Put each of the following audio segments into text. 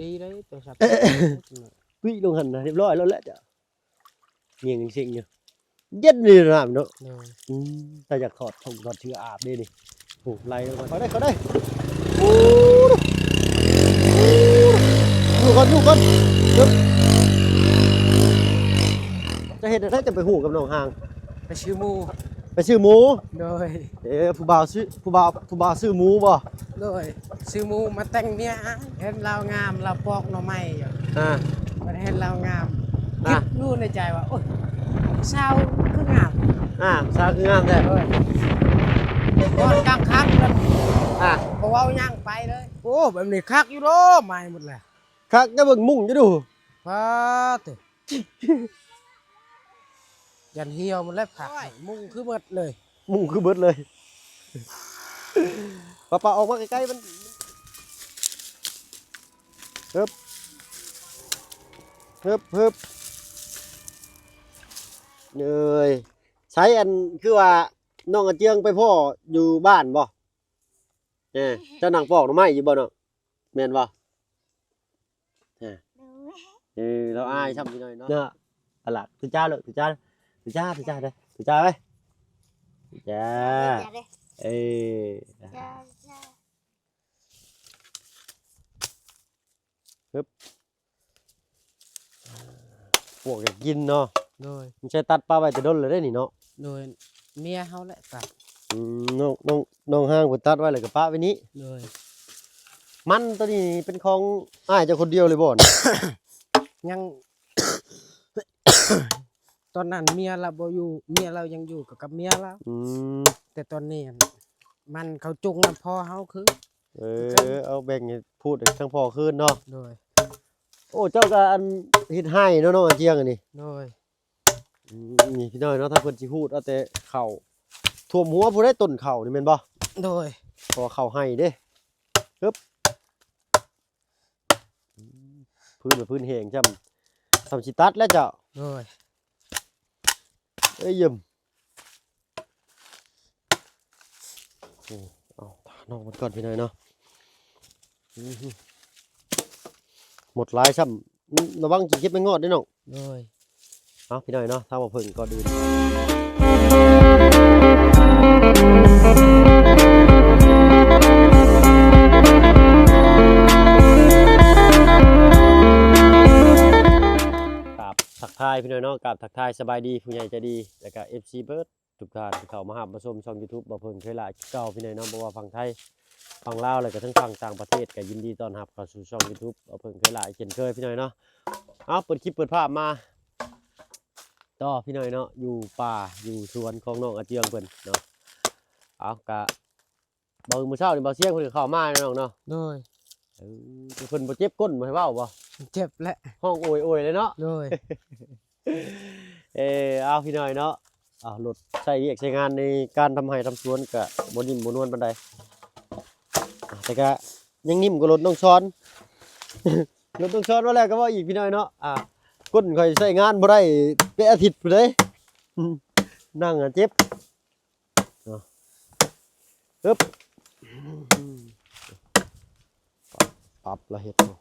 ດີເດ້ໂທລະສັບ ຕຸ້ຍລົງຫັ້ນນະ ຮຽບຮ້ອຍແລ້ວແຫຼະ ເຈົ້າ ງຽງເສັງຢູ່ ເຢັນດີນ້ຳເນາະ. ໂດຍ ອືມ ແຕ່ຢາກຖອດຖົງຖອດເສື້ອອາບເດ້ນີ້. ໂອ້ ໄລ່ລົງມາ ເຂົ້າໄດ້ ເຂົ້າໄດ້. ໂອ້ ຢູ່ກ່ອນ ຢູ່ກ່ອນ ຈະເຮັດແນວໃດ ຈະໄປຮູ້ກັບນ້ອງຮ່າງ? ໄປຊື້ໝູ່ ໄປຊື້ໝູ່. ໂດຍ ເອີ ຜູ້ບ່າວຊື້ ຜູ້ບ່າວ ຜູ້ບ່າວຊື້ໝູ່ບໍ່? ໂດຍ ຊື້ໝູ່ມາແຕ່ງເມຍອ້າຍ ເຫັນລາວງາມ ລາວປອກໜໍ່ໄມ້ຢູ່. ອ່າ ບັດເຫັນລາວງາມ ອ່າ ຄິດຢູ່ໃນໃຈວ່າ ໂອ້ຍ ສາວຄືງາມ. ອ່າ ສາວຄືງາມແທ້. ໂດຍ ນອນກາງຄັນ ອ່າ ບໍ່ເວົ້າຫຍັງ ໄປເລີຍ. ໂອ້ ແບບນີ້ຄັກຢູ່ເນາະ ໄມ້ໝົດແລ້ວ. ຄັກ ຈະເບິ່ງມຸ້ງຢູ່ດູ ປາດໂທ້ ຢ້ານຫ່ຽວໝົດແລ້ວ ຄັກ ໂອ້ຍ ມຸ້ງຄືເບິດເລີຍ ມຸ້ງຄືເບິດເລີຍ. ປະ ປະ ອອກມາໃກ້ໆ ມັນ ຮຶບ ຮຶບ ຮຶບ ເອີຍ ໃສ ອັນ ຄືວ່ານ້ອງອາເຈືອງໄປພໍ້ຢູ່ບ້ານບໍ່? ເອີ ເຈົ້ານັ່ງປອກໜໍ່ໄມ້ຢູ່ບໍ່ເນາະ? ແມ່ນບໍ່? ເອີ ໂດຍ ເອີ ລາວອາຍຊ້ຳພີ່ນ້ອງເນາະ. ເນາະ ອະລະ ຖືຈ້າເລີຍ ຖືຈ້າ ຖືຈ້າ ຖືຈ້າເດີ ຖືຈ້າໄວ້ ຖືຈ້າ ເອີ ຮຶບ. ປວກຢາກກິນເນາະ. ໂດຍ ມັນໃຊ້ຕັດປະໄວ້ແຕ່ດົນແລ້ວເດ້ນີ້ເນາະ. ໂດຍ ເມຍເຮົາແຫຼະຕັດ. ອືມ ນ້ອງ ນ້ອງ ນ້ອງຮ່າງເພິ່ນຕັດໄວ້ແລ້ວກໍປະໄວ້ນີ້. ໂດຍ ມັນໂຕນີ້ເປັນຂອງອ້າຍເຈົ້າຄົນດຽວເລີຍບໍ່? ຍັງ ຕອນນັ້ນເມຍລາວບໍ່ຢູ່ ເມຍລາວຍັງຢູ່ກັບເມຍລາວ. ອືມ ແຕ່ຕອນນີ້ມັນເຂົາຈຸງນຳພໍ່ເຮົາຄື. ເອີ ຄືກັນ ເອົາແບ່ງໃຫ້ພູດໃຫ້ທາງພໍ່ຄືນເນາະ. ໂດຍ ໂອ້ ເຈົ້າກໍອັນເຮັດໄຮ່ເນາະ ນ້ອງອາຈຽງອັນນີ້. ໂດຍ ອືມ ນີ້ພີ່ນ້ອງເນາະ ຖ້າເພິ່ນຊິຮູດເອົາແຕ່ເຂົ້າ ຖ້ວມຫົວພຸ້ນໃດຕົ້ນເຂົ້ານີ້ແມ່ນບໍ່? ໂດຍ ເພາະວ່າເຂົ້າໄຮ່ເດ້. ຮຶບ ອືມ ພື້ນ ພື້ນແຫ້ງຊ້ຳ ຊ້ຳຊິຕັດແລ້ວເຈົ້າ. ໂດຍ ເອີຍ ຢ້ຽມ. ໂອ້ ເອົາ ຖ້ານ້ອງມັນກ່ອນພີ່ນ້ອງເນາະ. ອື ໝົດຫຼາຍຊ້ຳ ລະວັງຊິເກັບໄປງອດເດ້ນ້ອງ. ໂດຍ ເອົາ ພີ່ນ້ອງເນາະ ທາງບໍ່ເພິ່ງກ່ອນອື່ນ ກາບທັກທາຍພີ່ນ້ອງເນາະ ກາບທັກທາຍສະບາຍດີຜູ້ໃຫຍ່ໃຈດີ ແລ້ວກະເອັຟຊີເບິດ ທຸກທ່ານທີ່ເຂົ້າມາຮັບມາຊົມຊ່ອງຢູທູບ ບໍ່ເພິ່ງເຄີຍຫຼ້າຄືເກົ່າ ພີ່ນ້ອງເນາະ ບໍ່ວ່າຝັ່ງໄທ ຝັ່ງລາວ ແລ້ວກໍທັງຝັ່ງຕ່າງປະເທດ ກໍຍິນດີຕ້ອນຮັບເຂົ້າສູ່ຊ່ອງຢູທູບ ບໍ່ເພິ່ງເຄີຍຫຼ້າ ເຊັ່ນເຄີຍ ພີ່ນ້ອງເນາະ. ເອົາ ເປີດຄລິບເປີດພາບມາຕໍ່ ພີ່ນ້ອງເນາະ ຢູ່ປ່າຢູ່ສວນຂອງນ້ອງອາເຈືອງເພິ່ນເນາະ. ເອົາ ກະ ເບິ່ງມື້ເຊົ້ານີ້ ເບົາຊຽງເພິ່ນກໍເຂົ້າມາເນາະນ້ອງເນາະ. ໂດຍ ເອີ ເພິ່ນບໍ່ເຈັບກົ້ນ ບໍ່ໃຫ້ເວົ້າບໍ່? ເຈັບແຫຼະ ຮ້ອງໂອຍໆເລີຍເນາະ. ໂດຍ ເອີ ເອົາ ພີ່ນ້ອງເນາະ ເອົາ ລົດໃຊ້ວຽກໃຊ້ງານໃນການທຳໄຮ່ທຳສວນກະບໍ່ນິ້ມບໍ່ນວນປານໃດ ແຕ່ກະຍັງນິ້ມກວ່າລົດນ້ອງຊອນ ລົດນ້ອງຊອນວ່າແລ້ວກໍເວົ້າອີກ ພີ່ນ້ອງເນາະ. ອ່າ ກົ້ນຂ້ອຍໃຊ້ງານບໍ່ໄດ້ເປັນອາທິດພຸ້ນເດ້ ນັ່ງອະເຈັບ. ເນາະ ອຶບ ປັບລະເຮັດເນາະ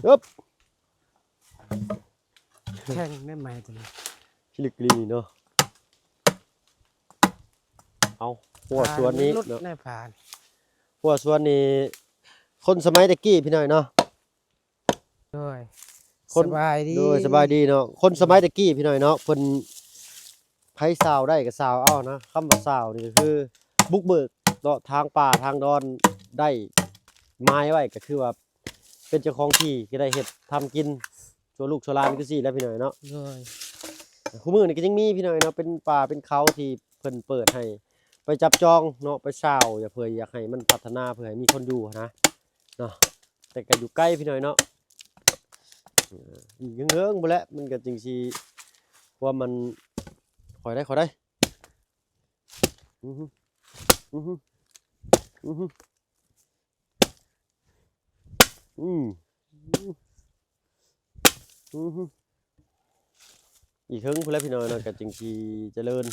ອຶບ ແຂງໄດ້ໄໝໂຕນີ້ ພິລຶກລີເນາະ. ເອົາ ຫົວສວນນີ້ເນາະ ຫົວສວນນີ້ຄົນສະໄໝແຕ່ກີ້ ພີ່ນ້ອງເນາະ. ໂດຍ ຄົນ ສະບາຍດີ ໂດຍ ສະບາຍດີເນາະ. ຄົນສະໄໝແຕ່ກີ້ ພີ່ນ້ອງເນາະ ເພິ່ນ ໃຜຊາວໄດ້ກໍຊາວເອົານະ. ຄຳວ່າຊາວນີ້ກໍຄືບຸກເບີກເນາະ ທາງປ່າທາງດອນໄດ້ໝາຍໄວ້ ກໍຄືວ່າເປັນເຈົ້າຂອງທີ່ ກໍໄດ້ເຮັດທຳກິນ ຊົ່ວລູກຊົ່ວຫຼານຄືຊີ້ແຫຼະ ພີ່ນ້ອງເນາະ. ໂດຍ ຄູ່ມື້ນີ້ກໍຍັງມີ ພີ່ນ້ອງເນາະ ເປັນປ່າເປັນເຂົາທີ່ເພິ່ນເປີດໃຫ້ໄປຈັບຈອງເນາະ ໄປຊາວ ຢາກ ເພື່ອຢາກໃຫ້ມັນພັດທະນາ ເພື່ອໃຫ້ມີຄົນຢູ່ຫັ້ນນະ ເນາະ ແຕ່ກໍຢູ່ໄກ ພີ່ນ້ອງເນາະ. ເອີ ອີກເຫິງໆພຸ້ນແຫຼະ ມັນກໍຈຶ່ງຊິ ຄວາມມັນ ຄ່ອຍໄດ້ ຄ່ອຍໄດ້. ອື ອື ອື ອື ອື ອີກເຫິງພຸ້ນແຫຼະ ພີ່ນ້ອງເນາະ ກໍຈຶ່ງຊິຈະເລີນ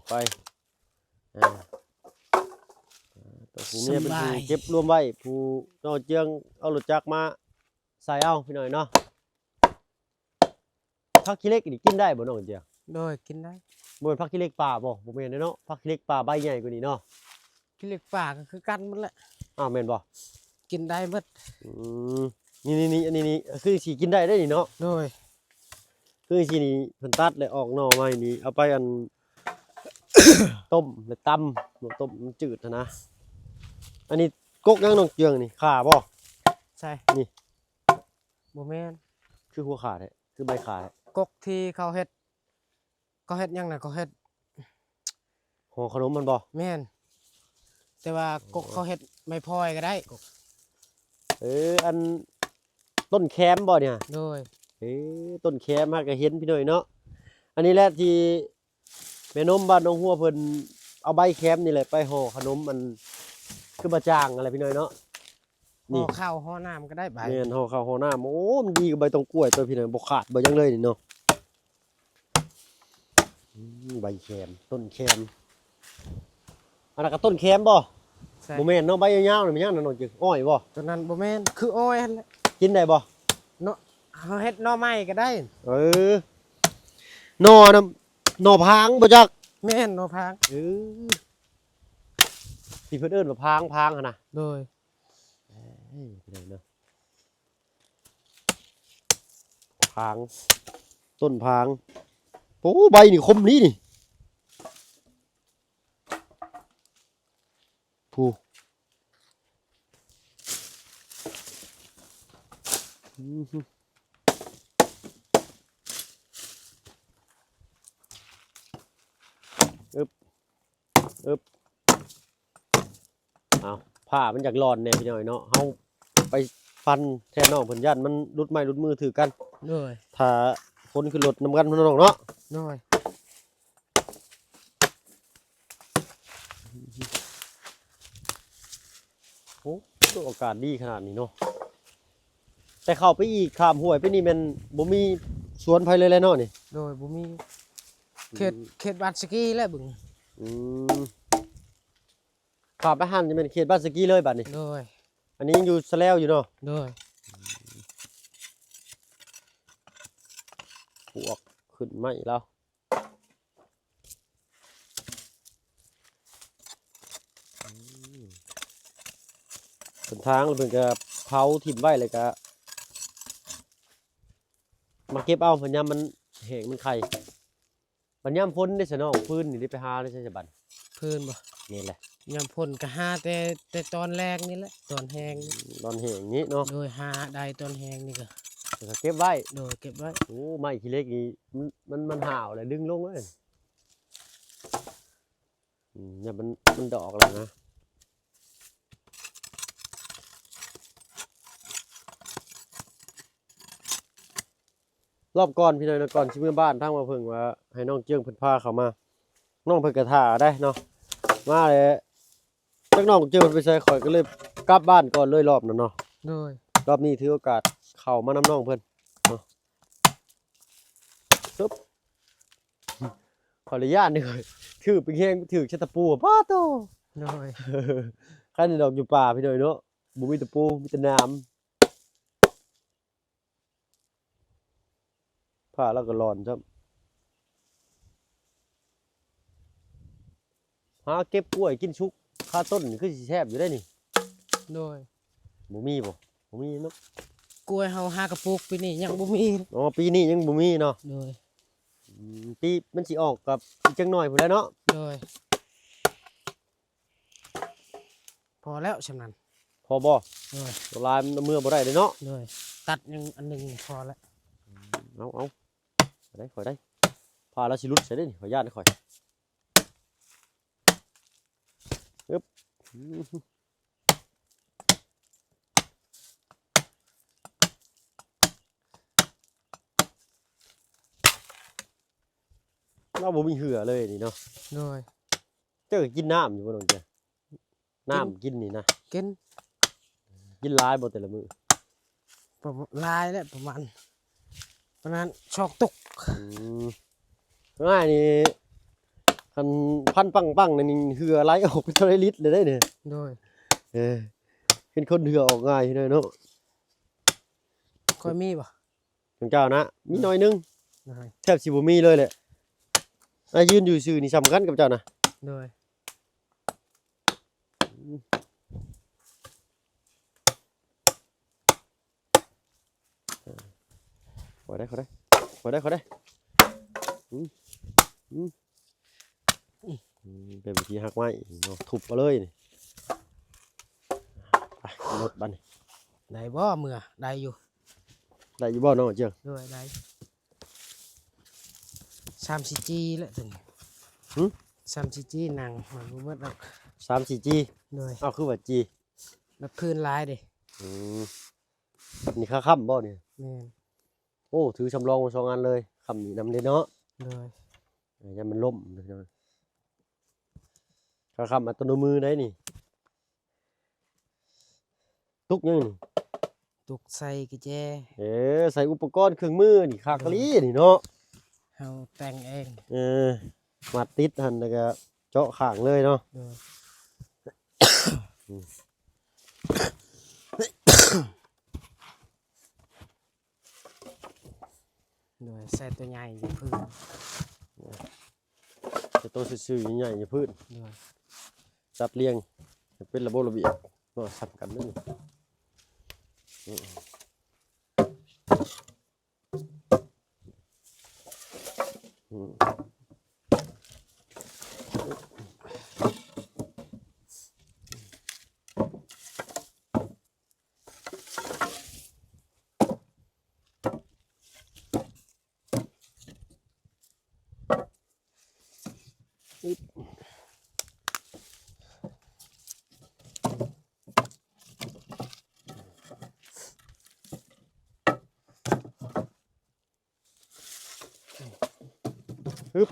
ໄປ. ອ່າ ອ່າ ຕ້ອງ ຜູ້ເມຍເປັນຜູ້ເກັບລວມໄວ້ ຜູ້ນ້ອງເຈືອງເອົາລົດຈັກມາໃສ່ເອົາ ພີ່ນ້ອງເນາະ. ຜັກຂີ້ເຫຼັກນີ້ກິນໄດ້ບໍ່ ນ້ອງເຈືອງ? ໂດຍ ກິນໄດ້. ບໍ່ແມ່ນຜັກຂີ້ເຫຼັກປ່າບໍ່? ບໍ່ແມ່ນເດ້ເນາະ ຜັກຂີ້ເຫຼັກປ່າໃບໃຫຍ່ກວ່ານີ້ເນາະ. ຂີ້ເຫຼັກປ່າກໍຄືກັນໝົດແຫຼະ. ອ້າວ ແມ່ນບໍ່? ກິນໄດ້ໝົດ. ອືມ ນີ້ໆໆ ອັນນີ້ນີ້ ຄືຊິກິນໄດ້ເດ້ນີ້ເນາະ. ໂດຍ. ຄືຊິນີ້ເພິ່ນຕັດແລ້ວອອກໜໍ່ໃໝ່ນີ້ ເອົາໄປອັນ ຕົ້ມແລ້ວຕຳ ຕົ້ມມັນຈືດຫັ້ນນະ. ອັນນີ້ກົກຫຍັງ ນ້ອງເຈືອງນີ້ ຂ່າບໍ່? ໃຊ່ ນີ້ ບໍ່ແມ່ນ. ຄືຫົວຂ່າແທ້ ຄືໃບຂ່າແທ້. ກົກທີ່ເຂົາເຮັດ ເຂົາເຮັດຫຍັງນະ ເຂົາເຮັດຫໍ່ຂະໜົມຫັ້ນບໍ່? ແມ່ນ ແຕ່ວ່າ ອໍ ກົກເຂົາເຮັດໄມ້ພອຍກໍໄດ້. ເອີ ອັນຕົ້ນແຄມບໍ່ນີ້? ໂດຍ. ເອີ ຕົ້ນແຄມຫາກະເຫັນພີ່ນ້ອງເນາະ. ອັນນີ້ແຫຼະທີ່ແມ່ນົມບ້ານໜອງຫົວເພິ່ນເອົາໃບແຄມນີ້ແຫຼະໄປຫໍ່ຂະໜົມ ອັນຄືບາຈາງຫັ້ນແຫຼະພີ່ນ້ອງເນາະ. ຫໍ່ເຂົ້າຫໍ່ນ້ຳກໍໄດ້ໃບ. ແມ່ນ ຫໍ່ເຂົ້າຫໍ່ນ້ຳ. ໂອ້ ມັນດີກວ່າໃບຕອງກ້ວຍຕົວພີ່ນ້ອງ ບໍ່ຂາດບໍ່ຫຍັງເລີຍນີ້ເນາະ. ອືມ ໃບແຄມ ຕົ້ນແຄມ. ອັນນັ້ນກໍຕົ້ນແຄມບໍ່? ໃຊ່. ບໍ່ແມ່ນເນາະ ໃບຍາວໆນີ້ແມ່ນຫຍັງນະນ້ອງເຈືອງ? ອ້ອຍບໍ່? ຕົວນັ້ນບໍ່ແມ່ນ ຄືອ້ອຍຫັ້ນແຫຼະ. ກິນໄດ້ບໍ່? ເນາະ ເຮົາເຮັດໜໍ່ໃໝ່ກໍໄດ້. ເອີ ໜໍ່ນະ ໜໍ່ພາງບໍ່ຈັກ? ແມ່ນ ໜໍ່ພາງ. ເອີ ທີ່ເພິ່ນເອີ້ນວ່າພາງ ພາງຫັ້ນນະ. ໂດຍ. ເອີຍ ເນາະ ພາງ ຕົ້ນພາງ. ໂອ້ ໃບນີ້ຄົມນີ້ນີ້ ຜູ້ ອື ອຶບ ອຶບ. ເອົາ ຜ້າມັນຢາກຫຼອນແດ່ພີ່ນ້ອງເນາະ ເຮົາໄປຟັນແທນນ້ອງເພິ່ນ ຢ້ານມັນຫຼຸດໄມ້ຫຼຸດມືຖືກກັນ. ໂດຍ. ຖ້າຄົນຂຶ້ນລົດນຳກັນພີ່ນ້ອງເນາະ. ໂດຍ. ໂອ້ ອາກາດດີຂະໜາດນີ້ເນາະ. ແຕ່ເຂົ້າໄປອີກ ຂ້າມຫ້ວຍໄປນີ້ແມ່ນບໍ່ມີສວນໃຜເລີຍແຫຼະເນາະນີ້. ໂດຍ ບໍ່ມີ. ເຂດ ອືມ ເຂດບ້ານສະກີແຫຼະເບິ່ງ. ອືມ ຂ້າມໄປຫັ້ນຈະແມ່ນເຂດບ້ານສະກີເລີຍບາດນີ້. ໂດຍ. ອັນນີ້ຍັງຢູ່ສະແລວຢູ່ເນາະ. ໂດຍ. ປວກຂຶ້ນໄມ້ລາວ. ອືມ ເປັນທາງ ເພິ່ນກະເຜົາຖິ້ມໄວ້ ແລ້ວກະມາເກັບເອົາ ຍາມມັນແຫ້ງມັນໄຄ. ບັດຍາມຝົນເດ້ຊະນ້ອງ ຟືນນີ້ໄດ້ໄປຫາໄດ້ໃສສະບັດ? ຟືນບໍ່? ແມ່ນແຫຼະ. ຍາມຝົນກໍຫາແຕ່ ແຕ່ຕອນແລງນີ້ແຫຼະ ຕອນແຫ້ງນີ້ ອືມ ຕອນແຫ້ງນີ້ເນາະ. ໂດຍ. ຫາໄດ້ຕອນແຫ້ງນີ້ກໍ ແລ້ວກໍເກັບໄວ້. ໂດຍ ເກັບໄວ້. ໂອ້ ໄມ້ຂີ້ເຫຼັກນີ້ ມັນ ມັນ ມັນຫາວແລ້ວດຶງລົງເລີຍ. ອືມ ຍາມມັນ ມັນດອກແລ້ວນະ. ລອບກ່ອນພີ່ນ້ອງເນາະ ກ່ອນຊິເມືອບ້ານ ທາງວ່າເພິ່ງວ່າໃຫ້ນ້ອງເຈືອງເພິ່ນພາເຂົ້າມາ ນ້ອງເພິ່ນກໍຖ້າໄດ້ເນາະ. ມາແລ້ວ ຈັກນ້ອງເຈືອງເພິ່ນໄປໃສ ຂ້ອຍກໍເລີຍກັບບ້ານກ່ອນເລີຍລອບນັ້ນເນາະ. ໂດຍ. ລອບນີ້ຖືໂອກາດເຂົ້າມານຳນ້ອງເພິ່ນເນາະ. ຊຶບ ຂໍອະນຸຍາດເດີ ຖືກເປັນແຮງ ຖືກຊະຕະປູ ປາໂຕ. ໂດຍ. ຄັນດອກຢູ່ປ່າພີ່ນ້ອງເນາະ ບໍ່ມີຕະປູ ມີແຕ່ໜາມ. ຜ້າລາວກໍຫຼອນຊ້ຳ. ຫາເກັບກ້ວຍກິນສຸກຄາຕົ້ນນີ້ຄືຊິແຊບຢູ່ເດ້ນີ້. ໂດຍ. ບໍ່ມີບໍ່? ບໍ່ມີເນາະ. ກ້ວຍເຮົາຫາກະປູກປີນີ້ຍັງບໍ່ມີ. ອໍ ປີນີ້ຍັງບໍ່ມີເນາະ. ໂດຍ. ອືມ ປີມັນຊິອອກກັບອີກຈັກໜ້ອຍພຸ້ນແຫຼະເນາະ. ໂດຍ. ພໍແລ້ວຊ່ຳນັ້ນ. ພໍບໍ່? ໂດຍ. ຫຼາຍມັນເອົາເມືອບໍ່ໄດ້ເດ້ເນາະ. ໂດຍ. ຕັດຍັງອັນໜຶ່ງພໍແລ້ວ. ເອົາ ເອົາ ໄດ້ ຂ້ອຍໄດ້ ຜ້າລາວຊິຫຼຸດໃສ່ເດ້ນີ້ ຂ້ອຍຢ້ານເດ້ຂ້ອຍ. ອຶບ ລາວບໍ່ມີເຫື່ອເລີຍນີ້ເນາະ. ໂດຍ. ເຈົ້າກໍກິນນ້ຳຢູ່ບໍ່ນ້ອງເຈ້ຍ? ນ້ຳກິນນີ້ນະ ກິນ ກິນຫຼາຍບໍ່ແຕ່ລະມື້? ປະມານ ຫຼາຍແຫຼະ ປະມານ ປະມານສອງຕຸກ. ອືມ ງ່າຍນີ້ ຄັນພັນປັງໆ ນີ້ເຫື່ອໄຫຼອອກເປັນເທົ່າໃດລິດເລີຍເດ້ນີ້. ໂດຍ. ເອີ ເຫັນຄົນເຫື່ອອອກງ່າຍຢູ່ເນາະ. ຂ້ອຍມີບໍ່? ຂອງເຈົ້ານະ ມີໜ້ອຍໜຶ່ງ ໂດຍ ແທບຊິບໍ່ມີເລີຍແຫຼະ. ອ້າຍຢືນຢູ່ຊື່ນີ້ສ່ຳກັນກັບເຈົ້ານະ. ໂດຍ. ເຂົ້າໄດ້ ເຂົ້າໄດ້ ເຂົ້າໄດ້ ເຂົ້າໄດ້. ອືມ ອືມ ອືມ ເປັນວິທີຮັກໄມ້ເນາະ ທຸບເອົາເລີຍນີ້. ໄປ ລົດບັດນີ້ ໄດ້ບໍ່ເມືອ? ໄດ້ຢູ່ ໄດ້ຢູ່ບໍ່ນ້ອງເຈີ? ໂດຍ ໄດ້. ສາມສີ່ຈີແຫຼະໂຕນີ້. ຫື? ສາມສີ່ຈີ ໜັງມັນບໍ່ໝົດດອກ. ສາມສີ່ຈີ? ໂດຍ. ອ້າວ ຄືວ່າຈີ? ມັນພື້ນຫຼາຍເດ້. ອືມ ນີ້ຄ່າຄ້ຳບໍ່ນີ້? ແມ່ນ. ໂອ້ ຖືສຳລອງມາສອງອັນເລີຍ ຄ້ຳນີ້ນຳເດ້ເນາະ. ໂດຍ. ເອີ ຢ້ານມັນລົ້ມ ຄ່າຄ້ຳອັດຕະໂນມືໄດ໋ນີ້. ຕຸກຫຍັງນີ້? ຕຸກໃສ່ກະແຈ. ເອີ ໃສ່ອຸປະກອນເຄື່ອງມືນີ້ ຄັກອີ່ຫຼີນີ້ເນາະ. ເຮົາແຕ່ງເອງ. ເອີ ມາຕິດຫັ້ນ ແລ້ວກະເຈາະຂ້າງເລີຍເນາະ. ໂດຍ. ອືມ. ໂດຍ ໃສ່ໂຕໃຫຍ່ຢູ່ພື້ນ ໃສ່ໂຕຊື່ໆ ໃຫຍ່ໆ ຢູ່ພື້ນ. ໂດຍ. ຈັດລຽງໃຫ້ເປັນລະບົບລະບຽບເນາະ ສ່ຳກັນເດີ. ອືມ ອືມ.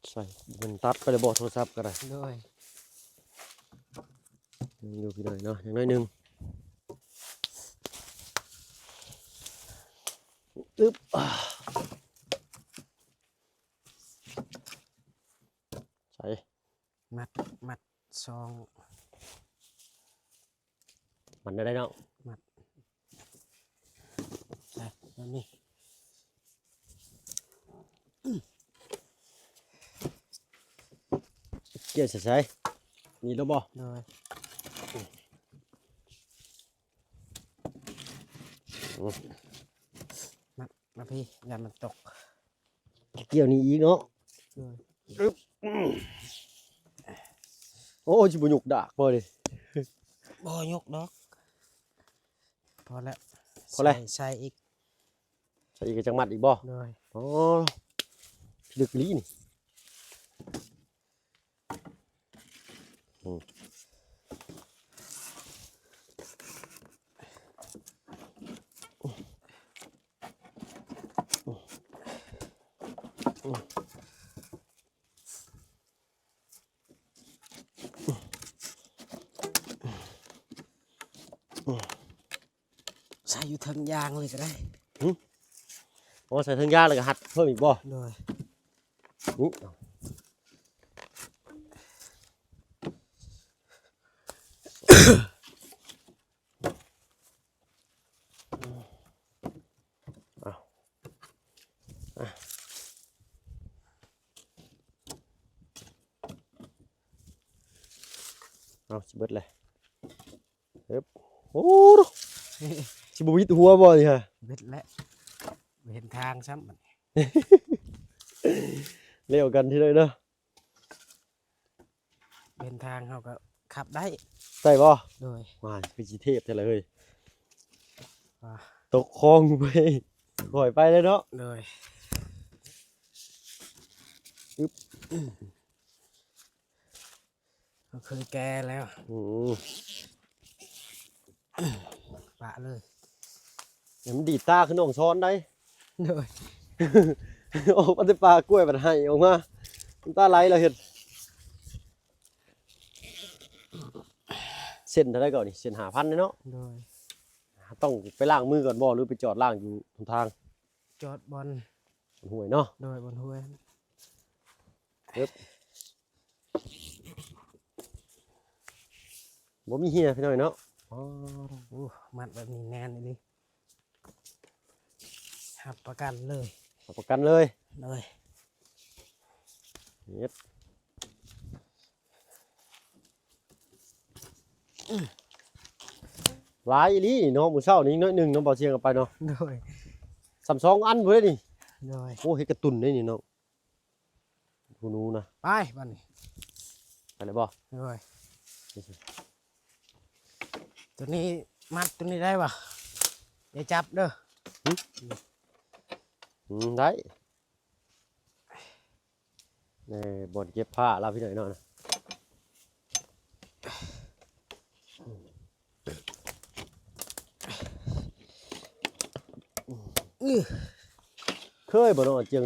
ໃສ່ ມັນຕັດໄປແລ້ວບໍ່ ໂທລະສັບກໍໄດ້. ໂດຍ. ຍັງຢູ່ພີ່ນ້ອງເນາະ ຍັງໜ້ອຍໜຶ່ງ. ອຶບ ໃສ່ ມັດ ມັດສອງ. ມັດໄດ້ເນາະ ມັດ ໃສ່ແບບນີ້. ກ່ຽວໃສ່ໃສ ນີ້ແລ້ວບໍ່? ໂດຍ. ອືມ ມັດມາພີ້ ຢ້ານມັນຕົກ. ກ່ຽວນີ້ອີກເນາະ. ໂດຍ. ອຶບ ໂອ້ ຊິບໍ່ຍົກດາກບໍ່ນີ້? ບໍ່ຍົກດອກ ພໍແລ້ວ. ພໍແລ້ວ ໃສ່ ໃສ່ອີກ ໃສ່ອີກຈັກມັດອີກບໍ່? ໂດຍ. ອໍ ພິລຶກອີ່ຫຼີນີ້. ອືມ ໃສ່ຢູ່ເທິງຢາງເລີຍກໍໄດ້. ຫື? ອໍ ໃສ່ເທິງຢາງແລ້ວກໍຮັດເພີ່ມອີກບໍ່? ໂດຍ. ອື ເອົາ ເອົາ ຊິເບິດແລ້ວ. ເອີບ ໂອ້ ຊິບໍ່ວິດຫົວບໍ່ນີ້ຮະ? ເບິດແລ້ວ ບໍ່ເຫັນທາງຊ້ຳບັດນີ້. ແລ້ວກັນທີໃດເນາະ. ເປັນທາງເຮົາກໍຂັບໄດ້ ໄດ້ບໍ່? ໂດຍ. ວ້າຍ ຄືຊິເທບແທ້ລະເຮີ້ຍ. ອ່າ ຕົກຄອງໄປ ຄ່ອຍໄປເລີຍເນາະ. ໂດຍ. ອຶບ ກໍຄືແກ່ແລ້ວ. ອືມ ປະເລີຍ. ມັນດີດຕາຄືນ້ອງຊ້ອນໄດ໋. ໂດຍ. ອອກມາແຕ່ປ່າກ້ວຍບັດໄຫ້ອອກມາ ນ້ຳຕາໄຫຼລະເຮັດ. ເສັ້ນເທົ່າໃດກໍນີ້? ເສັ້ນຫ້າພັນເນາະ. ໂດຍ. ຕ້ອງໄປລ້າງມືກ່ອນບໍ່ ຫຼືໄປຈອດລ້າງຢູ່ຫົນທາງ? ຈອດບ່ອນ ບ່ອນຫ້ວຍເນາະ. ໂດຍ ບ່ອນຫ້ວຍ. ເອີບ ບໍ່ມີເຫຍພີ່ນ້ອງເນາະ. ອໍ ໂອ້ ມັດແບບນີ້ແໜ້ນອີ່ຫຼີ. ຮັບປະກັນເລີຍ ຮັບປະກັນເລີຍ. ໂດຍ ເຮັດ ອືມ ຫຼາຍອີ່ຫຼີເນາະ. ມື້ເຊົ້ານີ້ໜ້ອຍໜຶ່ງເນາະ ເບົາສຽງເອົາໄປເນາະ. ໂດຍ ສ່ຳສອງອັນພຸ້ນເດ້ນີ້. ໂດຍ ໂອ້ ເຮັດກະຕຸ່ນເດ້ນີ້ເນາະ. ຜູ້ໜູນະ ໄປບາດນີ້ ໄປແລ້ວບໍ່? ໂດຍ ໂຕນີ້ມັດໂຕນີ້ໄດ້ບໍ່? ຢ່າຈັບເດີ. ຫື? ອືມ ໄດ້. ເອີ ບ່ອນເກັບຜ້າລາວພີ່ນ້ອງເນາະ. ເຄີຍບໍ່ເນາະ ຈຽງ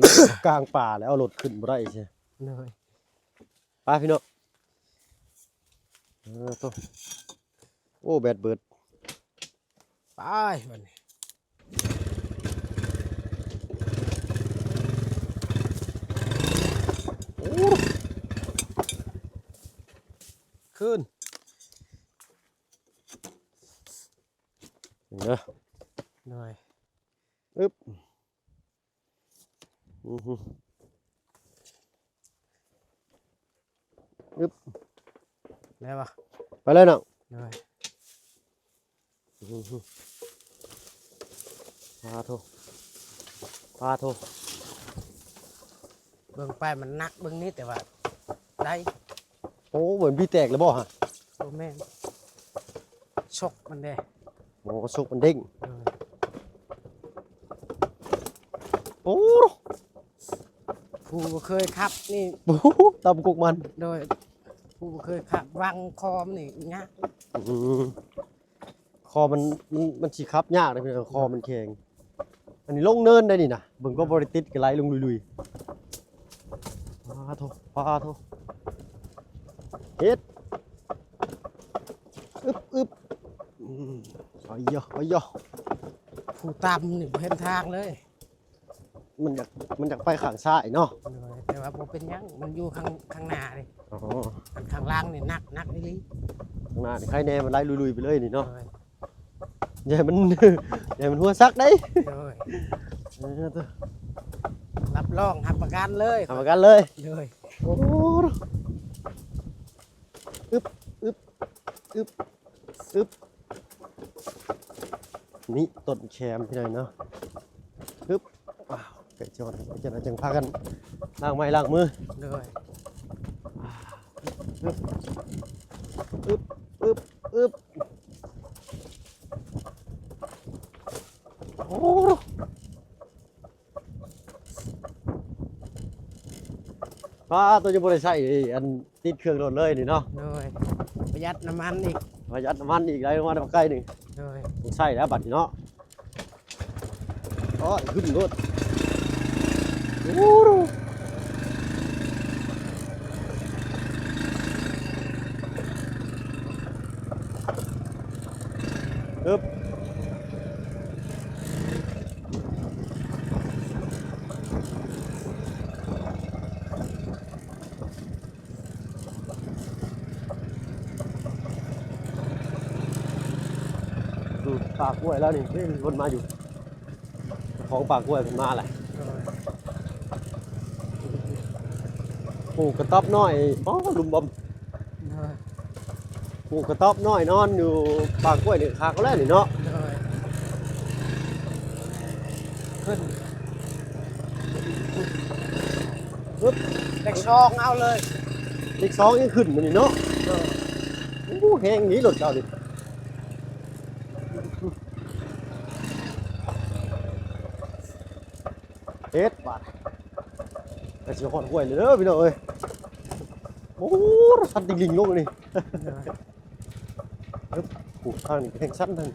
ກາງປ່າແລ້ວເອົາລົດຂຶ້ນບໍ່ໄດ້. ໂດຍ ໄປພີ່ນ້ອງ. ເອີ ໂຕ ໂອ້ ແບດເບີດ. ໄປບາດນີ້. ໂອ້ ຄືນເດີ. ໂດຍ ອຶບ ອືຫື ອຶບ ໄດ້ບໍ່? ໄປເລີຍເນາະ. ໂດຍ ອືຫື ປາໂທ ປາໂທ ເບິ່ງໄປມັນໜັກເບິ່ງນີ້ ແຕ່ວ່າໄດ້. ໂອ້ ເໝືອນບີແຕກແລ້ວບໍ່ຫະ? ບໍ່ແມ່ນ ຊົກມັນເດ້. ໂອ້ ຊົກມັນເດ້ງ. ເອີ ໂອ້ ຜູ້ບໍ່ເຄີຍຂັບນີ້ ໂອ້ ຕຳກົກມັນ. ໂດຍ ຜູ້ບໍ່ເຄີຍຂັບ ວັງຄໍມັນນີ້ຍາກ. ອືມ ຄໍມັນ ມັນ ມັນຊິຂັບຍາກເດ້ພີ່ນ້ອງ ຄໍມັນແຂງ. ອັນນີ້ລົງເນີນໄດ໋ນີ້ນະ ເບິ່ງກໍບໍ່ໄດ້ຕິດ ກະໄຫຼລົງລຸຍໆ. ປາໂທ ປາໂທ ເຮັດ ອຶບ ອຶບ ອືມ ໄປເຢາະ ໄປເຢາະ. ຜູ້ຕຳນີ້ບໍ່ເຫັນທາງເລີຍ. ມັນຢາກ ມັນຢາກໄປຂ້າງຊ້າຍເນາະ. ໂດຍ ແຕ່ວ່າບໍ່ເປັນຫຍັງ ມັນຢູ່ຂ້າງ ຂ້າງໜ້າເດ້. ອໍ ອັນຂ້າງຫຼັງນີ້ໜັກ ໜັກອີ່ຫຼີ. ຂ້າງໜ້ານີ້ໄຄແດ່ ມັນໄຫຼລຸຍໆໄປເລີຍນີ້ເນາະ. ໂດຍ ຢ່າໃຫ້ມັນ ຢ່າໃຫ້ມັນຫົວສັກເດ້. ໂດຍ ເອີ ໂຕ ຮັບຮອງ ຮັບປະກັນເລີຍ ຮັບປະກັນເລີຍ. ໂດຍ ໂອ້ ອຶບ ອຶບ ອຶບ ອຶບ ນີ້ຕົ້ນແຄມພີ່ນ້ອງເນາະ. ຮຶບ ອ້າວ ໃກ້ຈອດ ຈັ່ງໃດຈັ່ງພາກັນລ້າງໄມ້ລ້າງມື. ໂດຍ ອຶບ ອຶບ ອຶບ ອຶບ ໂອ້ ປາໂຕ ຍັງບໍ່ໄດ້ໃຊ້ອັນ ຕິດເຄື່ອງລົດເລີຍນີ້ເນາະ. ໂດຍ ປະຢັດນ້ຳມັນອີກ ປະຢັດນ້ຳມັນອີກ ໄຫຼລົງມາໄກໜຶ່ງ. ໂດຍ ຕ້ອງໃຊ້ແລ້ວບັດນີ້ເນາະ. ໂອ້ຍ ຂຶ້ນລົດ ໂອ້ ອຶບ ອືມ ປ່າກ້ວຍແລ້ວນີ້ ເຫັນຄົນມາຢູ່ ຂອງປ່າກ້ວຍເພິ່ນມາແຫຼະ. ໂດຍ ປູກກະຕ໊ອບນ້ອຍ ອໍ ຫຼຸມບອມ. ໂດຍ ປູກກະຕ໊ອບນ້ອຍນອນຢູ່ປ່າກ້ວຍນີ້ ຄັກແລ້ວນີ້ເນາະ. ໂດຍ ຂຶ້ນ ປຶບ ເລກສອງເອົາເລີຍ ເລກສອງຍັງຂຶ້ນມານີ້ເນາະ. ໂດຍ ໂອ້ ແຮງນີ້ລົດເຈົ້ານີ້. ເຮັດບາດ ໃກ້ຊິຮອດຫ້ວຍແລ້ວເດີພີ່ນ້ອງເອີຍ. ໂອ້ ສັນຕິ່ງລິງລົງອັນນີ້. ໂດຍ ອຶບ ໂອ້ ທາງນີ້ແຮງຊັນທາງ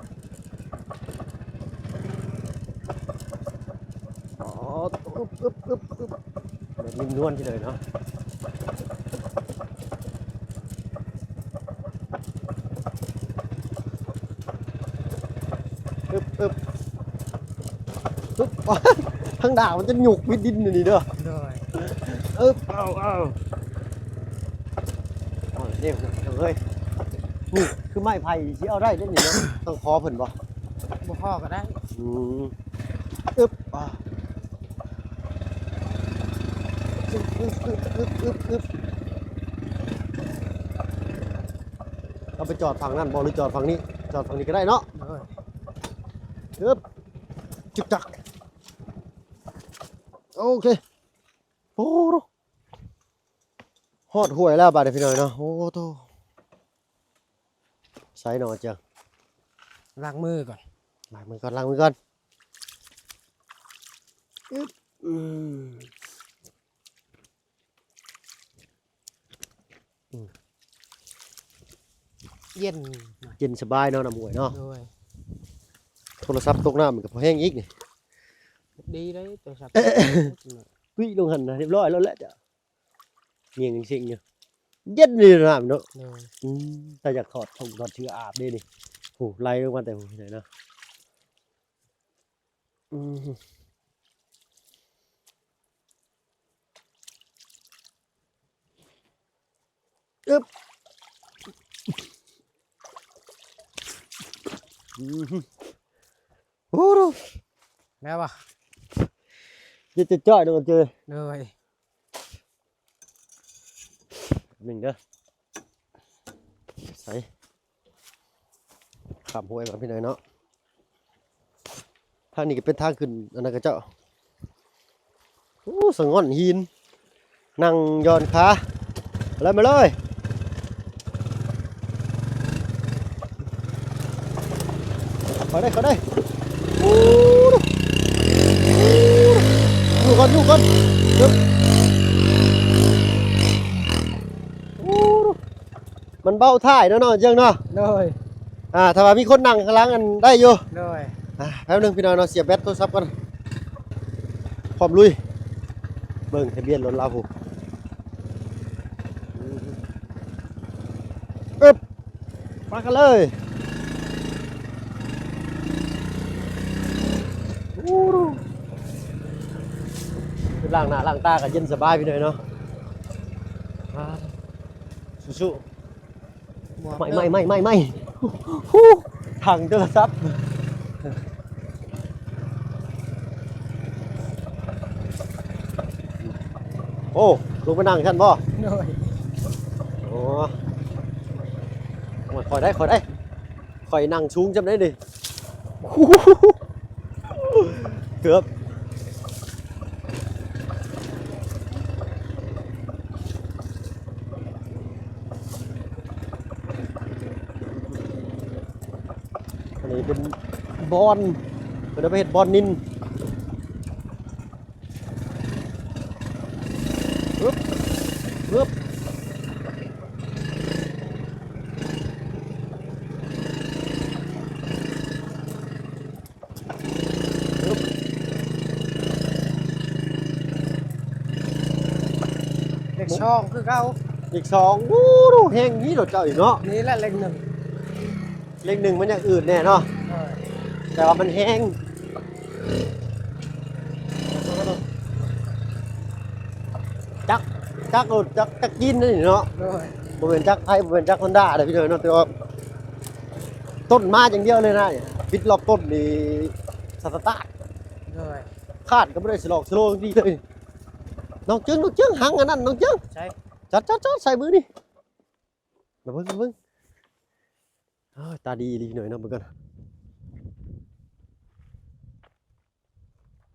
ອໍ ອຶບ ອຶບ ອຶບ ອຶບ ແບບນຸ່ມນວນທີ່ເລີຍເນາະ. ອຶບ ອຶບ ອຶບ ທາງດາກມັນຈະຫຍຸກວິດດິນຢູ່ນີ້ເດີ. ໂດຍ ອຶບ ເອົາ ເອົາ. ເດ້ພີ່ນ້ອງເອີຍ ນີ້ຄືໄມ້ໄຜ່ຊິເອົາໄດ້ເດ້ນີ້ເນາະ ຕ້ອງຂໍເພິ່ນບໍ່? ບໍ່ຂໍກໍໄດ້. ອືມ ອຶບ ອາ ອຶບ ອຶບ ອຶບ ອຶບ ອຶບ ເອົາໄປຈອດຝັ່ງນັ້ນບໍ່ ຫຼືຈອດຝັ່ງນີ້? ຈອດຝັ່ງນີ້ກໍໄດ້ເນາະ. ໂດຍ ອຶບ ຈຶກຈັກ ໂອເຄ ໂອ້ ຮອດຫ້ວຍແລ້ວບາດນີ້ພີ່ນ້ອງເນາະ. ໂອ້ໂຕ ໃສເນາະ ເຈົ້າ ລ້າງມືກ່ອນ ລ້າງມືກ່ອນ ລ້າງມືກ່ອນ. ອຶບ ອືມ ອືມ ເຢັນ ເຢັນສະບາຍເນາະ ນ້ຳຫ້ວຍເນາະ. ໂດຍ ໂທລະສັບຕົກນ້ຳມັນກໍພໍແຮງອີກນີ້. ດີເດ້ໂທລະສັບ ຕຸ້ຍລົງຫັ້ນນະ ຮຽບຮ້ອຍແລ້ວແຫຼະເຈົ້າ. ມຽງເສັງຢູ່ ເຢັນນີ້ນ້ຳເນາະ. ໂດຍ ອືມ ແຕ່ຢາກຖອດຊົງຖອດເສື້ອອາບເດ້ນີ້. ໂອ້ ໄຫຼລົງມາແຕ່ພຸ້ນເນາະ. ອືມ ອຶບ ອືມ ໂອ້ ແມ່ນບໍ່? ເຈັດຈ້ອຍໆ ເດີ ໂດຍ. ໜຶ່ງເດີ ໃສ ຂ້າມຫ້ວຍມາພີ່ນ້ອງເນາະ. ທາງນີ້ກໍເປັນທາງຂຶ້ນອັນນັ້ນຂະເຈົ້າ. ໂອ້ ສະຫງ່ອນຫີນ ນັ່ງຢ່ອນຂາ ໄປເລີຍ ມາເລີຍ. ເຂົ້າໄດ້ ເຂົ້າໄດ້. ໂອ້ ຢູ່ກ່ອນ ຢູ່ກ່ອນ. ໂອ້ ມັນເບົາທ້າຍເນາະ ນ້ອງເຈີງເນາະ. ໂດຍ ອ່າ ຖ້າວ່າມີຄົນນັ່ງຂ້າງຫຼັງ ອັນ ໄດ້ຢູ່. ໂດຍ ອ່າ ແປັບໜຶ່ງພີ່ນ້ອງເນາະ ສຽບແບັດໂທລະສັບກ່ອນ ພ້ອມລຸຍ. ເບິ່ງທະບຽນລົດລາວພຸ້ນ. ອຶບ ໄປກັນເລີຍ. ໂອ້ ລ້າງໜ້າລ້າງຕາກໍເຢັນສະບາຍພີ່ນ້ອງເນາະ. ອ່າ ສູ້ໆ. ໝວກ ໄໝ້ ເດີ ໄໝ້ ໄໝ້ ໄໝ້ ໄໝ້ ຫູ ຖັງໂທລະສັບ. ໂອ້ ລົງໄປນັ່ງຊັ້ນບໍ່? ໂດຍ ໂອ້ ຂ້ອຍໄດ້ ຂ້ອຍໄດ້ ຂ້ອຍນັ່ງສູງສ່ຳໃດນີ້. ເກືອບ ອັນນີ້ເປັນບ່ອນ ເພິ່ນເອົາໄປເຮັດບ່ອນນິນ. ອຶບ ອຶບ ເລກສອງຄືເກົ່າ ເລກສອງ. ໂອ້ ແຮງນີ້ລົດເຈົ້າອີກເນາະ. ນີ້ແຫຼະເລກໜຶ່ງ ເລກໜຶ່ງມັນຍັງອືດແດ່ເນາະ. ເອີ ແຕ່ວ່າມັນແຮງ ຈັກ ຈັກລົດ ຈັກ ຈັກຈີນນີ້ເນາະ. ໂດຍ ບໍ່ແມ່ນຈັກໄທ ບໍ່ແມ່ນຈັກຮອນດ້າເດ້ພີ່ນ້ອງເນາະ. ແຕ່ວ່າຕົ້ນມາຢ່າງດຽວເລີຍນະ ບິດລອກຕົ້ນນີ້ສະຕາດ. ໂດຍ ຄາດກໍບໍ່ໄດ້ສະຫຼອກສະໂລງດີເລີຍ. ນ້ອງເຈີງ ນ້ອງເຈີງ ຫັງອັນນັ້ນນ້ອງເຈີງ. ໃສ່ ຈັດ ຈັດ ຈັດ ໃສ່ມືນີ້ ມາເບິ່ງ ມາເບິ່ງ. ເອີ ຕາດີອີ່ຫຼີໜ້ອຍເນາະ ເບິ່ງກ່ອນ.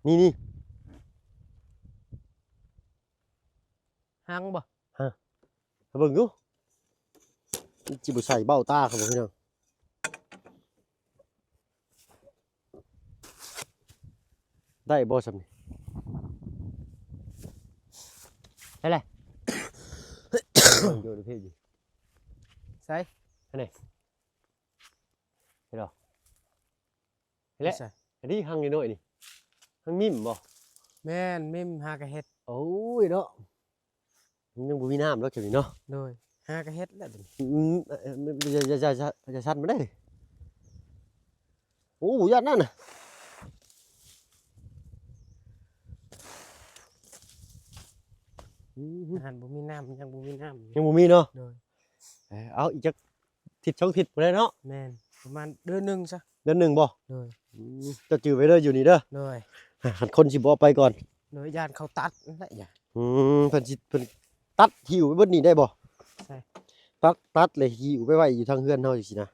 ນີ້ ນີ້ ຫັງບໍ່? ຮະ ເບິ່ງດູ ຊິບໍ່ໃສ່ເບົ້າຕາເຂົາບໍ່ພີ່ນ້ອງ? ໄດ້ບໍ່ຊ່ຳນີ້? ໄດ້ແຫຼະ ໂຍນເພຢູ່. ໃສ? ອັນນີ້ ເຫັນບໍ່? ເຫັນແຫຼະ ໃສ? ອັນນີ້ຮັງນ້ອຍໆນີ້ ຮັງມິມບໍ່? ແມ່ນ ມິມຫາກະເຮັດ. ໂອ້ຍເນາະ ມັນຍັງບໍ່ມີນ້ຳດອກຈັ່ງນີ້ເນາະ. ໂດຍ ຫາກະເຮັດແລ້ວໂຕນີ້. ອືມ ເອີ ເອີ ຢ່າ ຢ່າ ຢ່າ ຢ່າ ຢ່າຊັດມັນເດ້. ໂອ້ ຢ້ານນັ້ນນະ. ອືມ ຫັ້ນບໍ່ມີນ້ຳ ຍັງບໍ່ມີນ້ຳ ຍັງບໍ່ມີເນາະ. ໂດຍ ເອີ ເອົາອີກຈັກທິດສອງທິດພຸ້ນແຫຼະເນາະ. ແມ່ນ ປະມານເດືອນໜຶ່ງຊະ. ເດືອນໜຶ່ງບໍ່? ໂດຍ. ອືມ ເຈົ້າຈື່ໄວ້ເດີ ຢູ່ນີ້ເດີ. ໂດຍ. ຄັນຄົນຊິບໍ່ເອົາໄປກ່ອນ. ໂດຍ ຢ້ານເຂົາຕັດນັ້ນແຫຼະ. ອືມ ເພິ່ນຊິ ເພິ່ນຕັດຫິ້ວໄປເບິດນີ້ໄດ້ບໍ່? ໃຊ່ ຕັດ ຕັດແລ້ວຫິ້ວໄປໄວ້ຢູ່ທາງເຮືອນເຮົາຈັ່ງຊີ້ນະ.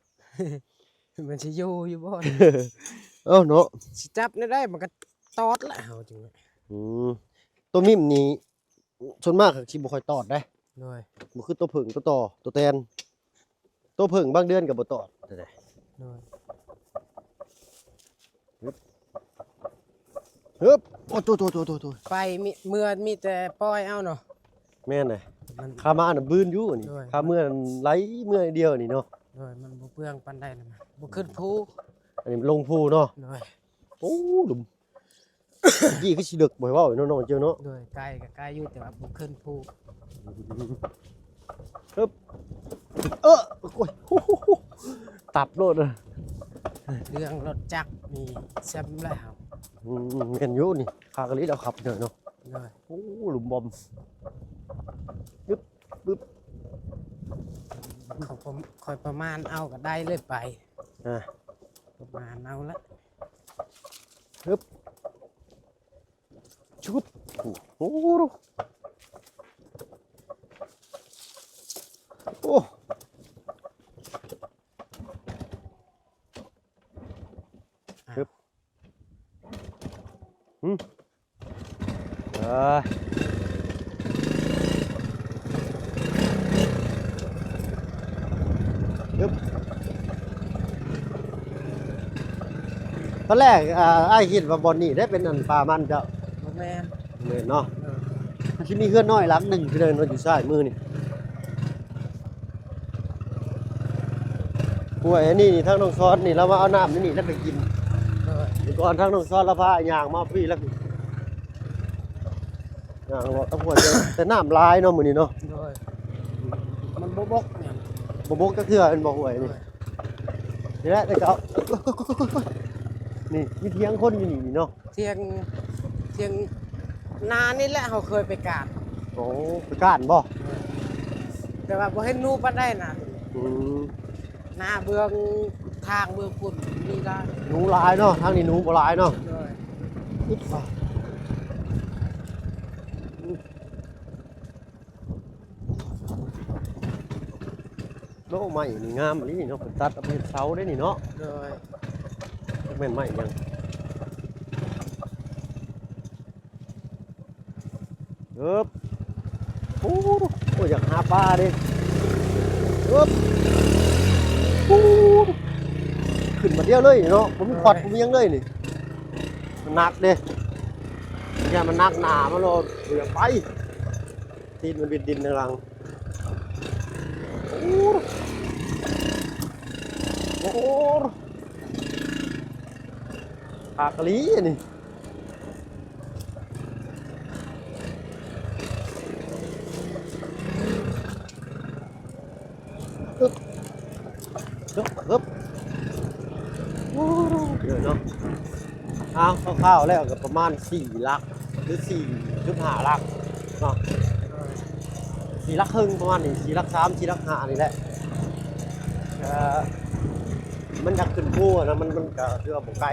ມັນຊິຢູ່ຢູ່ບໍ່? ເອົ້າເນາະ ຊິຈັບແນວໃດ ມັນກໍຕອດລະ ເຮົາຈັ່ງ. ອືມ ໂຕມິມນີ້ ສ່ວນມາກຊິບໍ່ຄ່ອຍຕອດເດ້. ໂດຍ. ບໍ່ຄືໂຕເຜິ້ງ ໂຕຕໍ່ ໂຕແຕນ. ໂຕເຜິ້ງບາງເດືອນກໍບໍ່ຕອດເດ້. ໂດຍ. ຮຶບ ຮຶບ ໂອ້ ໂຕ ໂຕ ໄປມີ ເມື່ອມີແຕ່ປ່ອຍເອົາເນາະ. ແມ່ນເດ້. ມັນ ຂາມານະບືນຢູ່ນີ້. ໂດຍ. ຂາເມື່ອນັ້ນໄຫຼເມື່ອດຽວນີ້ເນາະ. ໂດຍ. ມັນບໍ່ເປືອງປານໃດນະ ບໍ່ຂຶ້ນພູ. ອັນນີ້ມັນລົງພູເນາະ. ໂດຍ. ໂອ້ ຫຼຸມ ກີ້ຄືຊິເລິກ ບໍ່ໃຫ້ເວົ້າເນາະ ນ້ອງເຈີເນາະ. ໂດຍ. ໄກກໍໄກຢູ່ ແຕ່ວ່າບໍ່ຂຶ້ນພູ. ຮຶບ ເອີ ໂອ້ຍ ຕັບໂລດ. ເລື່ອງລົດຈັກນີ້ແຊມແລ້ວ. ອືມ ແມ່ນຢູ່ນີ້ ຄັກອີ່ຫຼີ ເຮົາຂັບເດີເນາະ. ໂດຍ. ໂອ້ ຫຼຸມບອມ ຮຶບ ບຶບ ຂ້ອຍປະມານເອົາກໍໄດ້ເລີຍໄປ. ອ່າ ປະມານເອົາລະ. ຮຶບ ຊຸບ ໂອ້ ໂອ້ ຮຶບ ຫືມ ເອີ ຮຶບ ຕອນແລກ ອ່າ ອ້າຍຄິດວ່າບ່ອນນີ້ໄດ້ເປັນອັນປ່າມັນເຈົ້າ. ບໍ່ແມ່ນ. ແມ່ນເນາະ. ເອີ ມັນຊິມີເຮືອນນ້ອຍຫຼັງໜຶ່ງ ພີ່ນ້ອງເນາະ ຢູ່ຊ້າຍມືນີ້. ຫ້ວຍອັນນີ້ນີ້ ທາງນ້ອງຊອນນີ້ ລາວມາເອົານ້ຳໃນນີ້ແລ້ວໄປກິນ. ໂດຍ. ແຕ່ກ່ອນທາງນ້ອງຊອນລາວພາຍ່າງມາພີ້ ລາວຍ່າງເລາະຕາມຫ້ວຍ ແຕ່ ແຕ່ນ້ຳຫຼາຍເນາະມື້ນີ້ເນາະ. ໂດຍ. ມັນບໍ່ບົກຫຍັງ ບໍ່ບົກຈັກເທື່ອແມ່ນບໍ່ ຫ້ວຍນີ້? ໂດຍ. ນີ້ແຫຼະ ແຕ່ກໍເອົາ ນີ້ມີຖຽງຄົນຢູ່ນີ້ເນາະ. ຖຽງ ຖຽງນານີ້ແຫຼະ ເຮົາເຄີຍໄປການ. ໂອ້ ໄປການບໍ່? ແຕ່ວ່າບໍ່ເຫັນໜູປານໃດນະ. ອືມ ນາເບື້ອງທາງເບື້ອງພຸ້ນມີຫຼາຍ ໜູຫຼາຍເນາະ. ທາງນີ້ໜູບໍ່ຫຼາຍເນາະ. ໂດຍ. ໂອ້ ໄມ້ນີ້ງາມອີ່ຫຼີເນາະ ເພິ່ນຕັດເອົາໄປເຮັດເສົາເດ້ນີ້ເນາະ. ໂດຍ. ຈັກແມ່ນໄມ້ຫຍັງ. ເອີບ ໂອ້ ໂອ້ ຢາກຫາປາເດ້. ເອີບ ໂອ້ ຂຶ້ນມາດຽວເລີຍເນາະ ບໍ່ມີຂວັດ ໂດຍ ບໍ່ມີຫຍັງເລີຍນີ້. ມັນໜັກເດ້ ຢ້ານມັນໜັກໜາມາໂລດ ບໍ່ຢາກໄປ. ຕີນມັນບິດດິນທາງຫຼັງ. ໂອ້ ໂອ້ ຄັກອີ່ຫຼີນີ້. ຮຶບ ຮຶບ ຮຶບ ໂອ້ ເດີເນາະ. ອ້າວ ຄ່າວໆແລ້ວກໍປະມານສີ່ຫຼັກ ຫຼື ສີ່ຈຸດຫ້າຫຼັກເນາະ ສີ່ຫຼັກເຄິ່ງປະມານນີ້ ສີ່ຫຼັກສາມ ສີ່ຫຼັກຫ້ານີ້ແຫຼະ. ເອີ ມັນຢາກຂຶ້ນພູຫັ້ນນະ ມັນ ມັນກໍຖືວ່າບໍ່ໄກ.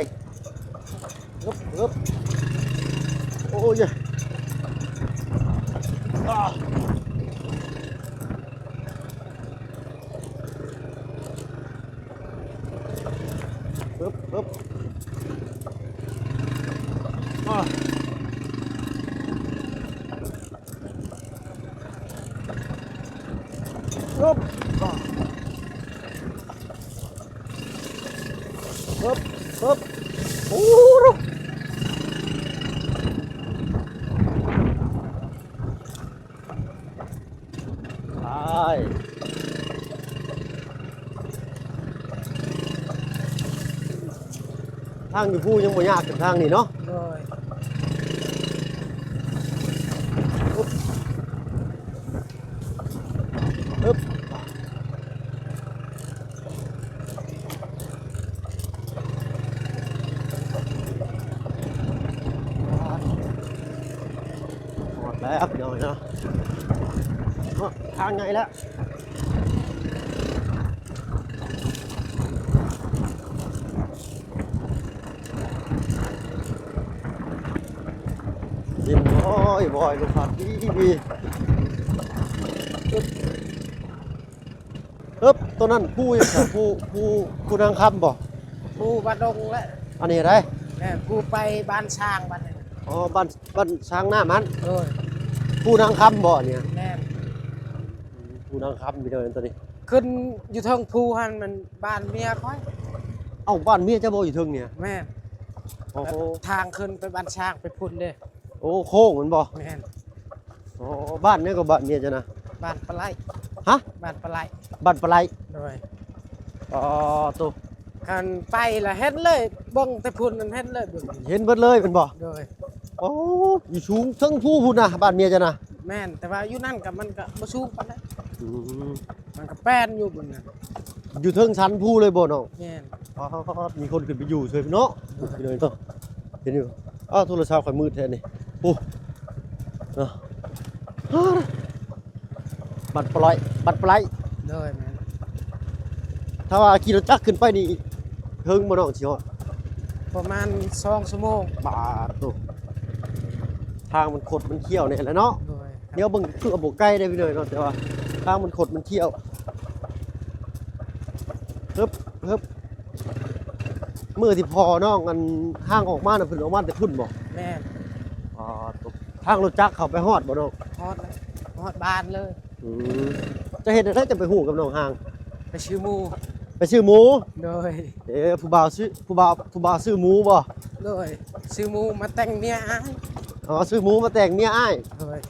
ຮຶບ ຮຶບ ໂອ້ຍ ອາ ຮຶບ ຮຶບ ອາ ຮຶບ ອາ ຮຶບ ຮຶບ ໂອ້ ຕາຍ ທາງຢູ່ພູຍັງບໍ່ຍາກຂຶ້ນທາງນີ້ເນາະ. ໂດຍ ຮຶບ ຮຶບ ຮອດແລ້ວພີ່ນ້ອງເນາະ ຮອດທາງໃຫຍ່ແລ້ວ. ໂອ້ຍ ບອຍ ລົມພັດດີໆ ອຶບ ໂຕນັ້ນພູຫຍັງຊະ? ພູ ພູ ພູນາງຄຳບໍ່? ພູບາດົງແຫຼະ ອັນນີ້ໃດ? ແມ່ນ ພູໄປບ້ານຊ້າງ ບ້ານນີ້ ອໍ ບ້ານ ບ້ານຊ້າງນ້ຳຫັ້ນ ໂດຍ ພູນາງຄຳບໍ່ອັນນີ້? ແມ່ນ ພູນາງຄຳ ພີ່ນ້ອງ ໂຕນີ້ ຂຶ້ນຢູ່ເທິງພູຫັ້ນ ມັນບ້ານເມຍຂ້ອຍ. ເອົ້າ ບ້ານເມຍເຈົ້າບໍ່ຢູ່ເທິງນີ້? ແມ່ນ ໂອ້ໂຫ ທາງຂຶ້ນໄປບ້ານຊ້າງໄປພຸ້ນເດ້. ໂອ້ ໂຄ້ງແມ່ນບໍ່? ແມ່ນ ອໍ ບ້ານຫຍັງກໍບ້ານເມຍເຈົ້ານະ? ບ້ານປາໄຫຼ. ຮະ? ບ້ານປາໄຫຼ. ບ້ານປາໄຫຼ. ໂດຍ. ອໍ ໂຕ ຄັນໄປລະເຫັນເລີຍ ເບິ່ງແຕ່ພຸ້ນນັ້ນເຫັນເລີຍ ເບິ່ງ ເຫັນເບິດເລີຍແມ່ນບໍ່? ໂດຍ. ໂອ້ ຢູ່ສູງເທິງພູພຸ້ນນະ ບ້ານເມຍເຈົ້ານະ? ແມ່ນ ແຕ່ວ່າຢູ່ນັ້ນກໍມັນກໍບໍ່ສູງປານໃດ. ອືມ ມັນກໍແປນຢູ່ເບິ່ງນະ ຢູ່ເທິງສັນພູເລີຍບໍ່ນ້ອງ? ແມ່ນ. ອໍ ມີຄົນຂຶ້ນໄປຢູ່ຊ່ວຍເນາະ ໂດຍ ພີ່ນ້ອງເນາະ ເຫັນຢູ່. ອ້າວ ໂທລະສັບຂ້ອຍມືດແທ້ນີ້ ໂອ້ ເນາະ ບັດປະໄລ ບັດປະໄລ. ໂດຍ ແມ່ນ. ຖ້າວ່າຂີ່ລົດຈັກຂຶ້ນໄປນີ້ ເຖິງບໍ່ນ້ອງ ຊິຮອດ? ປະມານສອງຊົ່ວໂມງ. ບາດໂຕ ທາງມັນຄົດມັນຄ້ຽວແດ່ແຫຼະເນາະ. ໂດຍ. ແນວເບິ່ງຄືວ່າບໍ່ໄກເດ້ພີ່ນ້ອງເນາະ ແຕ່ວ່າທາງມັນຄົດມັນຄ້ຽວ. ຮຶບ ຮຶບ ມື້ທີ່ພໍ່ນ້ອງອັນຮ່າງອອກມານະ ເພິ່ນອອກມາແຕ່ພຸ້ນບໍ່? ແມ່ນ. ອໍ ໂຕ ທາງລົດຈັກເຂົ້າໄປຮອດບໍ່ນ້ອງ? ຮອດແລ້ວ ຮອດບ້ານເລີຍ. ອືມ ຈະເຮັດແນວໃດ ຈະໄປຮູ້ກັບນ້ອງຮ່າງ? ໄປຊື້ໝູ່. ໄປຊື້ໝູ່? ໂດຍ. ເອີ ຜູ້ບ່າວຊື້ ຜູ້ບ່າວ ຜູ້ບ່າວຊື້ໝູ່ບໍ່? ໂດຍ. ຊື້ໝູ່ມາແຕ່ງເມຍອ້າຍ. ອໍ ຊື້ໝູ່ມາແຕ່ງເມຍອ້າຍ. ໂດຍ.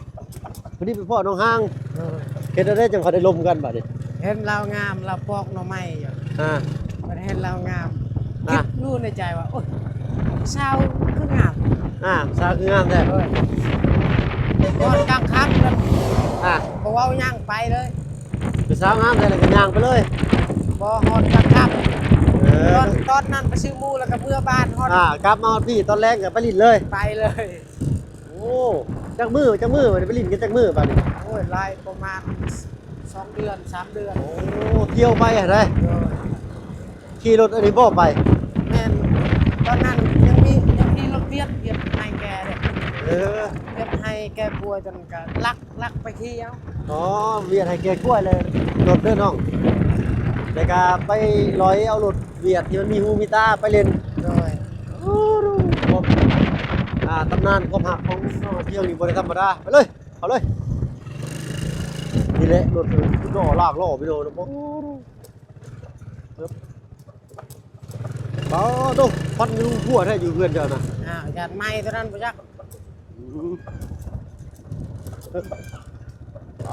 ພໍດີໄປພໍ້ນ້ອງຮ່າງ. ໂດຍ. ເຮັດແນວໃດຈັ່ງຄ່ອຍໄດ້ລົມກັນບາດນີ້? ເຫັນລາວງາມ ລາວປອກໜໍ່ໄມ້ຢູ່. ອ່າ ບັດເຫັນລາວງາມ ອ່າ ຄິດຢູ່ໃນໃຈວ່າ ໂອ້ຍ ສາວຄືງາມ. ອ່າ ສາວຄືງາມແທ້. ໂດຍ. ຮອດກາງຄ່ຳແລ້ວ ອ່າ ບໍ່ເວົ້າຫຍັງ ໄປເລີຍ. ຜູ້ສາວງາມແທ້ ແລ້ວກໍຍ່າງໄປເລີຍ. ບໍ່ ຮອດກາງຄ່ຳ. ເອີ ຕອນ ຕອນນັ້ນໄປຊື້ໝູ່ ແລ້ວກໍເມືອບ້ານ. ຮອດ ອ່າ ກັບມາຮອດພີ້ ຕອນແລງກໍໄປຫຼິ້ນເລີຍ. ໄປເລີຍ. ໂອ້ ຈັກມື້ ຈັກມື້ ໄປຫຼິ້ນກັນຈັກມື້ບາດນີ້? ໂອ້ຍ ຫຼາຍ ປະມານສອງເດືອນ ສາມເດືອນ. ໂອ້ ທ່ຽວໄປຫັ້ນໃດ? ໂດຍ. ຂີ່ລົດອັນນີ້ບໍ່ໄປ? ແມ່ນ. ຕອນນັ້ນຍັງມີ ຍັງມີລົດວຽດ ວຽດໄຮ່ແກ່ເດ້. ເອີ ວຽດໄຮ່ແກ່ກ້ວຍ ຕອນນັ້ນກໍລັກ ລັກໄປຂີ່ເອົາ. ອໍ ວຽດໄຮ່ແກ່ກ້ວຍ ແລ້ວລົດເດີນ້ອງ ແລ້ວກໍໄປລອຍເອົາລົດວຽດທີ່ມັນມີຫູມີຕາໄປຫຼິ້ນ. ໂດຍ. ໂອ້ ຄວາມ ອ່າ ຕຳນານຄວາມຮັກຂອງນ້ອງທ່ຽວນີ້ບໍ່ໄດ້ທຳມະດາ. ໄປເລີຍ ເຂົ້າເລີຍ. ນີ້ແຫຼະລົດເພິ່ນ ລໍ້ລາກລໍ້ພີ່ນ້ອງ. ໂອ້ ເອີບ ປາດໂທ້ ຄວັນຢູ່ທົ່ວແທ້ຢູ່ເຮືອນເຈົ້ານະ. ອ້າວ ຢ້ານໄໝ້ຕົວນັ້ນບໍ່ຈັກ. ອືມ ເອີບ ໄປ.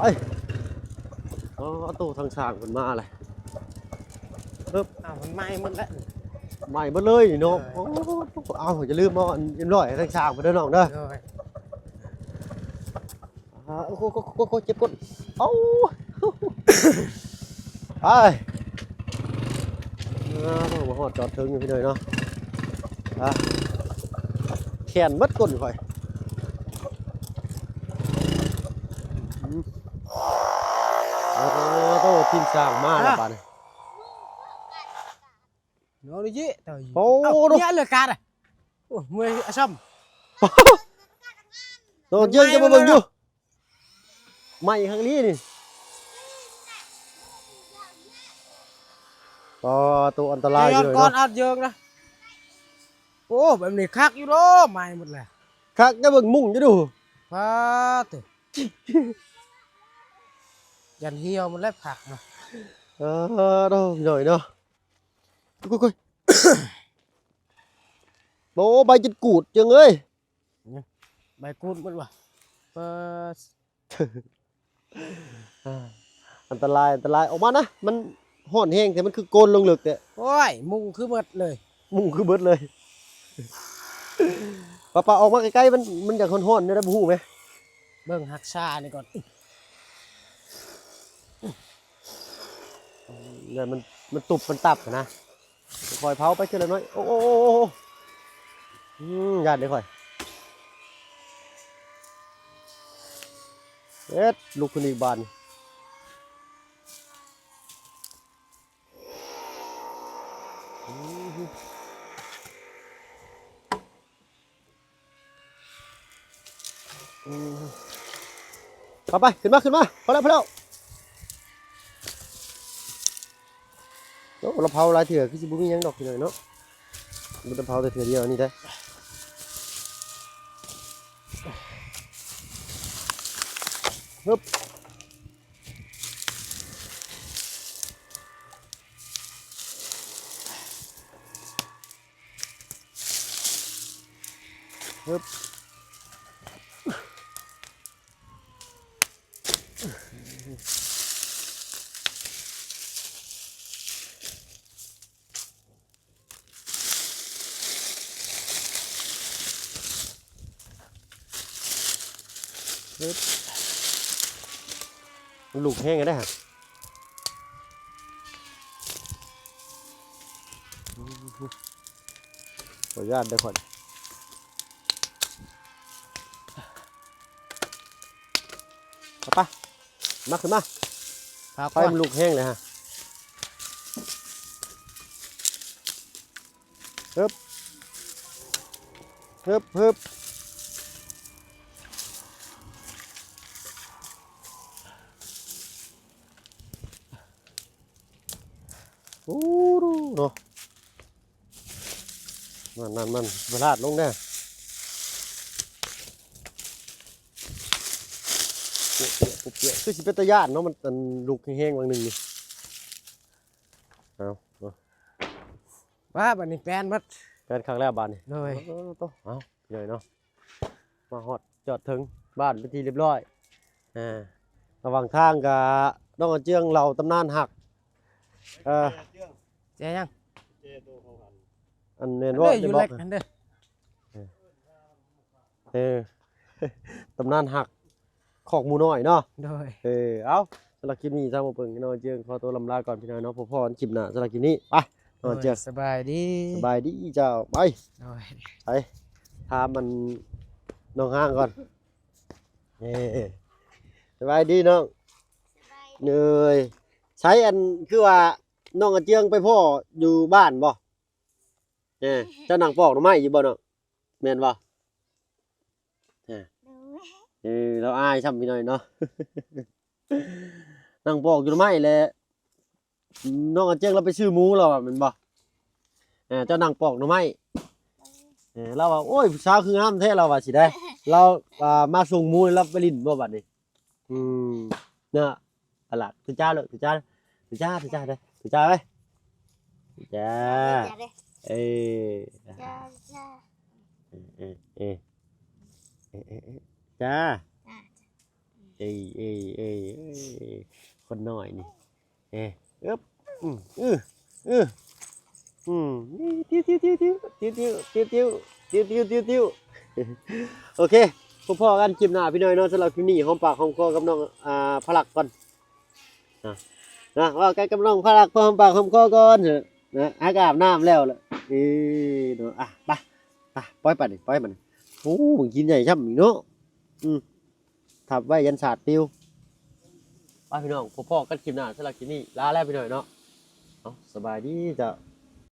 ປາດໂທ້ ທາງຊ່າງເພິ່ນມາແລ້ວ. ເອີບ ອ້າວ ມັນໄໝ້ໝົດແລ້ວ ໄໝ້ໝົດເລີຍນີ້ເນາະ. ເອີ ໂອ້ ເອົາ ຢ່າລືມເອົາອັນເອັມຮ້ອຍໃຫ້ທາງຊ່າງເພິ່ນເດີນ້ອງເດີ. ໂດຍ. ອ່າ ໂອ້ໂຫ ໂອ້ໂຫ ເຈັບກົ້ນ ເອົາ ໄປ. ອ່າ ມາຮອດຈອດເຖິງຢູ່ພີ່ນ້ອງເນາະ. ອ່າ ແຂນໝົດກົ້ນຂ້ອຍ. ອືມ ອ່າ ໂຕ ທີມຊ່າງມາແລ້ວບາດນີ້. ໂອ້ ໂອ້ ເອົາ ໂອ້ ເຍອະເລີຍກາດ. ໂອ້ ເມື່ອຍອະຊຳ ໂຕ ເຈີງຈະມາເບິ່ງຢູ່ ໄໝ້ຄັກອີ່ຫຼີນີ້. ອໍ ໂຕ ອັນຕະລາຍຢູ່ເນາະ ກ່ອນອັດເຢີງນະ. ໂອ້ ແບບນີ້ຄັກຢູ່ເນາະ ໄໝ້ໝົດແລ້ວ. ຄັກ ຈະເບິ່ງມຸ້ງຢູ່ດູ ປາດໂທ້ ຢ້ານຫ່ຽວໝົດແລ້ວຜັກນະ. ເອີ ໂດຍເນາະ. ໂອ້ຍ ໂອ້ຍ ໂອ້ ໃບຈົນກູດເຈີງເອີຍ. ໃບກູດໝົດວ່າ ເປີດ. ອັນຕະລາຍ ອັນຕະລາຍ ອອກມານະ. ມັນຮ້ອນແຮງແທ້ ມັນຄືໂກນລົງເລິກແທ້. ໂອ້ຍ ມຸງຄືເບິດເລີຍ ມຸງຄືເບິດເລີຍ. ປະ ປະ ອອກມາໃກ້ໆ ມັນ ມັນຢາກຮ້ອນໆ ແນວໃດບໍ່ຮູ້ແມ. ເບິ່ງຮັກສານີ້ກ່ອນ ແລ້ວມັນ ມັນຕຸບມັນຕັບນະ. ຄ່ອຍເຜົາໄປເທື່ອລະໜ້ອຍ. ໂອ້ ໂອ້ ໂອ້ ໂອ້ ອືມ ຢ້ານເດ້ຂ້ອຍ. ເຮັດ ລຸກຂຶ້ນອີກບາດນີ້. ອືມ. ໄປໆ ຂຶ້ນມາ ຂຶ້ນມາ ພໍແລ້ວ ພໍແລ້ວ. ໂອ້ ລະເຜົາຫຼາຍເທື່ອ ຄືຊິບໍ່ມີຫຍັງດອກ ພີ່ນ້ອງເນາະ. ບໍ່ໄດ້ເຜົາແຕ່ເທື່ອດຽວນີ້ເດ້. ຮຶບ ຮຶບ. ຮຶບ ມັນລຸກແຮງແລ້ວເດ້. ຂໍອະນຸຍາດເດີຂ້ອຍ. ໄປ ມາ ຂຶ້ນມາ. ພາ ໄຟມັນລຸກແຮງເລີຍຮະ. ຮຶບ ຮຶບ ຮຶບ. ໂອ້ ເນາະ. ນັ້ນໆໆ ບໍ່ພາດລົງເດີ. ໂອ້ ເປຍ ໂອ້ ເປຍ ຄືຊິເປັນຕາຢ້ານເນາະ ມັນ ອັນ ລຸກແຮງໆ ຫວ່າງໜຶ່ງນີ້. ເອົາ ເອົາ ວ່າບັດນີ້ແປນໝົດ ແປນຄັກແລ້ວບາດນີ້. ໂດຍ ເອີ ໂຕ ເອົາ ພີ່ນ້ອງເນາະ ມາຮອດຈອດເຖິງບ້ານເປັນທີ່ຮຽບຮ້ອຍ. ອ່າ ລະຫວ່າງທາງກະນ້ອງອາເຈືອງເລົ່າຕຳນານຮັກ ເອີ ແຈຫຍັງ? ອັນແມ່ນບໍ່ ຢູ່ເລັກຫັ້ນເດີ. ເອີ ຕຳນານຮັກຄອກໝູນ້ອຍເນາະ. ໂດຍ ເອີ ເອົາ ສຳລັບຄລິບນີ້ ທາງບໍ່ເບິ່ງນ້ອງອາເຈືອງຂໍຕົວລຳລາກ່ອນ ພີ່ນ້ອງເນາະ. ພໍ້ກັນຄລິບໜ້າ ສຳລັບຄລິບນີ້ ໄປ ນ້ອງອາເຈືອງ ສະບາຍດີ ສະບາຍດີເຈົ້າ. ໄປ ໂດຍ ໄປ ຖາມອັນນ້ອງຮ້າງກ່ອນ. ເອີ ສະບາຍດີນ້ອງ. ສະບາຍດີ ເອີຍ ໃສ ອັນ ຄືວ່ານ້ອງອາເຈືອງໄປພໍ້ຢູ່ບ້ານບໍ່? ເອີ ເຈົ້ານັ່ງປອກໜໍ່ໄມ້ຢູ່ບໍ່ນ້ອງ? ແມ່ນບໍ່? ເອີ ໂດຍ ເອີ ລາວອາຍຊ້ຳພີ່ນ້ອງເນາະ. ນັ່ງປອກຢູ່ໜໍ່ໄມ້ແຫຼະ ນ້ອງອາເຈືອງລາວໄປຊື້ໝູລາວວ່າ ແມ່ນບໍ່? ເອີ ເຈົ້ານັ່ງປອກໜໍ່ໄມ້. ເອີ ລາວວ່າ ໂອ້ຍ ຜູ້ສາວຄືງາມແທ້ ລາວວ່າຊິໄດ້. ລາວ ອ່າ ມາສົ່ງໝູ ລາວໄປຫຼິ້ນບໍ່ບັດນີ້? ອືມ ເນາະ ອະລະ ຖືຈ້າເລີຍ ຖືຈ້າ ຖືຈ້າ ຖືຈ້າເດີ ຖືຈ້າເວີຍ ຖືຈ້າ ເອີ ເອີ ເອີ ຈ້າ ເອີ ເອີ ຄົນນ້ອຍນີ້ ເອີ ອຶບ ອື ອື ອື ອືມ ຕິວ ຕິວ ຕິວ ຕິວ ໂອເຄ ພົບພໍ້ກັນຄລິບໜ້າພີ່ນ້ອງເນາະ. ສຳລັບຄລິບນີ້ ຫອມປາກຫອມຄໍກັບນ້ອງ ອ່າ ພະລັກກ່ອນ ນະ ນະ ເວົ້າກັນກັບນ້ອງພະລັກ ພໍຫອມປາກຫອມຄໍກ່ອນເນາະ ຫາກະອາບນ້ຳແລ້ວລະ ເອີ ເນາະ ອ່ະ ໄປ ໄປ ປ່ອຍປານນີ້ ປ່ອຍປານນີ້. ໂອ້ ມັນກິນໃຫຍ່ຊ້ຳອີກເນາະ ອືມ ທັບໄວ້ຢ້ານສາດປິວ. ໄປພີ່ນ້ອງ ພົບພໍ້ກັນຄລິບໜ້າ ສຳລັບຄລິບນີ້ ລາແລ້ວພີ່ນ້ອງເນາະ. ເອົາ ສະບາຍດີເຈົ້າ.